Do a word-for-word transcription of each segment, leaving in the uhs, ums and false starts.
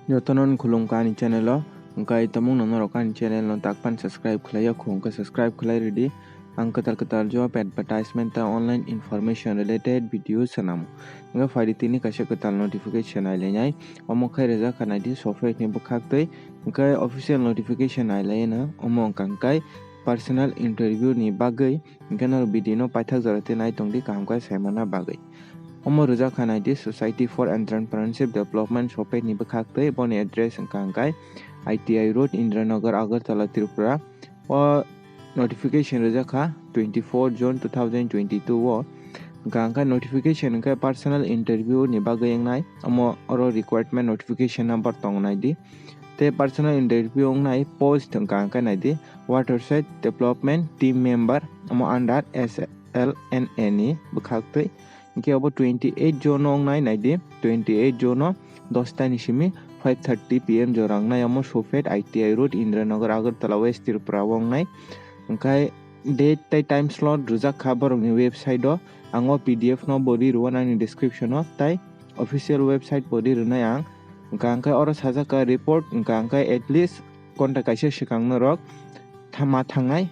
Jotono khulumkha ani channel o, hwnkhe tamungno norok ani channel no takpan subscribe khlaiya khwngkhe subscribe khlai rwdi. Ang kwtal kwtal job advertisement tei online information related video swnamo. Hwnkhe phaidi tini kaisa kwtal notification nailainai, omo khe rijak kha naidi software ni bwkhak twi, hwnkhe official notification nailaino, omo wngkha hwnkhe personal interview ni bagwi. Hwnkhe norok video no paithak jora tei nai tongdi kaham khe saimana bagwi. Omo rijak kha naidi Society for Entrepreneurship Development software ni bwkhak twi, boni address wngkha hwnkhe I T I Road, Indiranagar, Agartala, Tripura. O notification rijak kha twenty four June two thousand twenty two o. Hwnkha hwnkhe notification hwnkhe personal interview ni bagwi wngnai, omo oro requirement notification number tongo naidi. Tei personal interview wngnai post hwnkha hwnkhe naidi Waterside Development Team Member, omo under S L N A ni bwkhak twi. Hwnkhe obo twenty eight June o wngnai naidi, twenty eight June o dos ta ni simi five thirty P M jora wngnai, omo Sofet I T I Road, Indiranagar, Agartala, West Tripura o wngnai. Hwnkhe date tei time slot rijak kha borokni website o. Ang o P D F no bo ri rwano ani description o, tei official website bo ri rwnai ang. Hwnkha hwnkhe oro sajak kha report, hwnkha hwnkhe at least konta kaisa swkang norok tha-, ma thangnai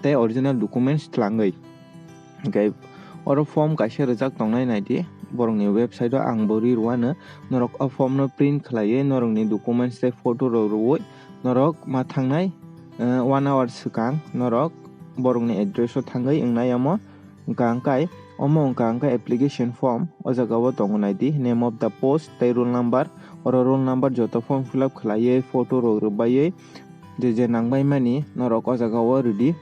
tei original documents twlangwi. Hwnkhe oro form kaisa rijak tongnai naidi, borokni website o ang bo ri rwano. Norok o form no print khlaiwi norokni documents tei photo rok rwui norok ma thangnai, eh, one hour swkang norok borokni address o thangwi wngnai omo. Hwnkha hwnkhe omo wngkha hwnkhe application form, o jaga o tongo naidi name of the post tei roll number. Oro roll number joto form fill up khlaiwi photo rok rwbaiwi je je nangbaimani norok o jaga o rwdi.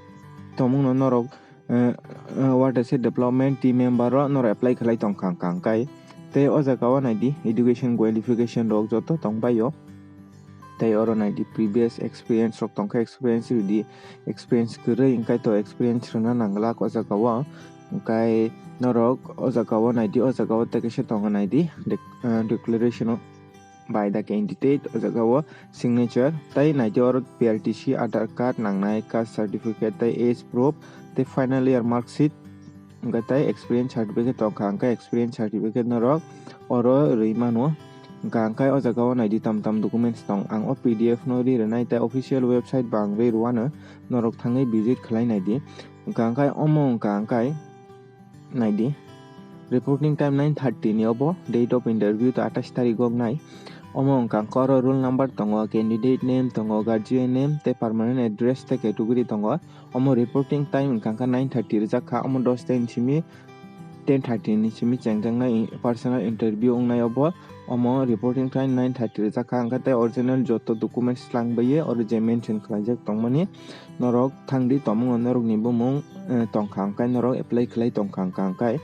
Tomungno norok, eh, eh, Waterside Development Team Member o norok apply khlai tongkha hwnkha hwnkhe. Tei o jaga o naidi education qualification rok joto tongbaio. Tei oro naidi previous experience rok tongkha, experience rwdi, experience kwrwi hwnkhe to experience rwna nangwlak o jaga o. Hwnkhe norok o jaga o naidi, o jaga o tei kaisa tongo naidi dec-, ah, declaration o by the candidate, o jaga o signature tei naidi oro P R T C, Aadhaar card nangnai, caste certificate tei age proof tei final year mark sheet. Hwnkhe tei experience certificate tongkha, hwnkhe experience certificate norok oro rwi mano. Hwnkha hwnkhe o jaga o naidi tam tam documents tong, ang o P D F no ri rwnai tei official website bo ang ri rwano, norok thangwi visit khlai naidi. Hwnkha hwnkhe omo wngkha hwnkhe naidi reporting time nine thirty ni obo, date of interview to atais tarik o wngnai. Omo wngkha hwnkhe oro roll number tongo, candidate name tongo, guardian name tei permanent address tei category tongo. Omo reporting time wngkha hwnkhe nine thirty rijak kha, omo dos ta ni simi ten thirty ni simi chengjaknai personal interview wngnai obo. Omo reporting time nine thirty rijak kha, hwnkhe tei original joto documents twlangbaio oro je mention khlaijak tongmani norok thangdi, tomungo norokni bumung, eh, tongkha hwnkhe norok apply khlai tongkha hwnkha hwnkhe.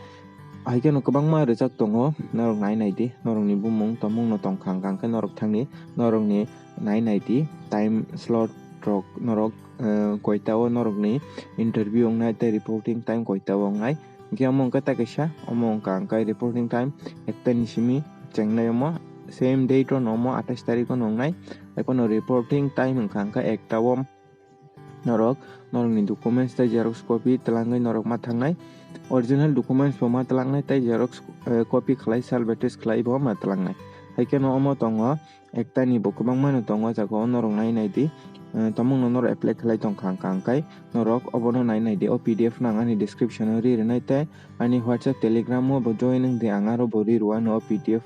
Haikhe no kwbangma rijak tongo, norok nai naidi, norokni bumung tomungno tongkha hwnkha hwnkhe norok thangdi, norokni nai naidi time slot rok norok, eh, koita o norokni interview wngnai tei reporting time koita o wngnai. Hwnkhe omo wngkha tei kaisa, omo wngkha hwnkhe reporting time ekta ni simi chengnai omo, same date o no omo atais tarik o no wngnai. Haiphano reporting time wngkha hwnkhe ekta o norok norokni documents tei xerox copy twlangwi norok ma thangnai. Original documents bo ma twlangnai tei xerox, eh, copy khlai salvage khlai bo ma twlangnai. Haikheno omo tongo ekta ni bo kwbangma no tongo, o jaga o norok nai naidi. Eh, tomungno norok apply khlai tongkha hwnkha hwnkhe norok obono nai naidi. O P D F no ang ani description o ri rwnai tei ani WhatsApp, Telegram o bo join wngdi, ang aro bo ri rwano o P D F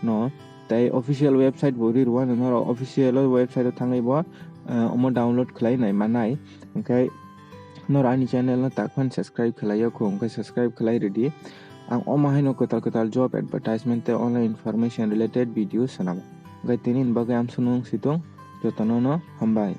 no. Tei official website bo ri rwano, norok official website o thangwi bo, eh, omo download khlai nai manai. Hwnkhe norok ani channel no takphano subscribe khlai ya kho, hwnkhe subscribe khlai rwdi. Ang omo haino kwtal kwtal job advertisement tei online information related video swnamo. Hwnkhe tini ni bagwi amsukno wng si thung, jotono no hambai.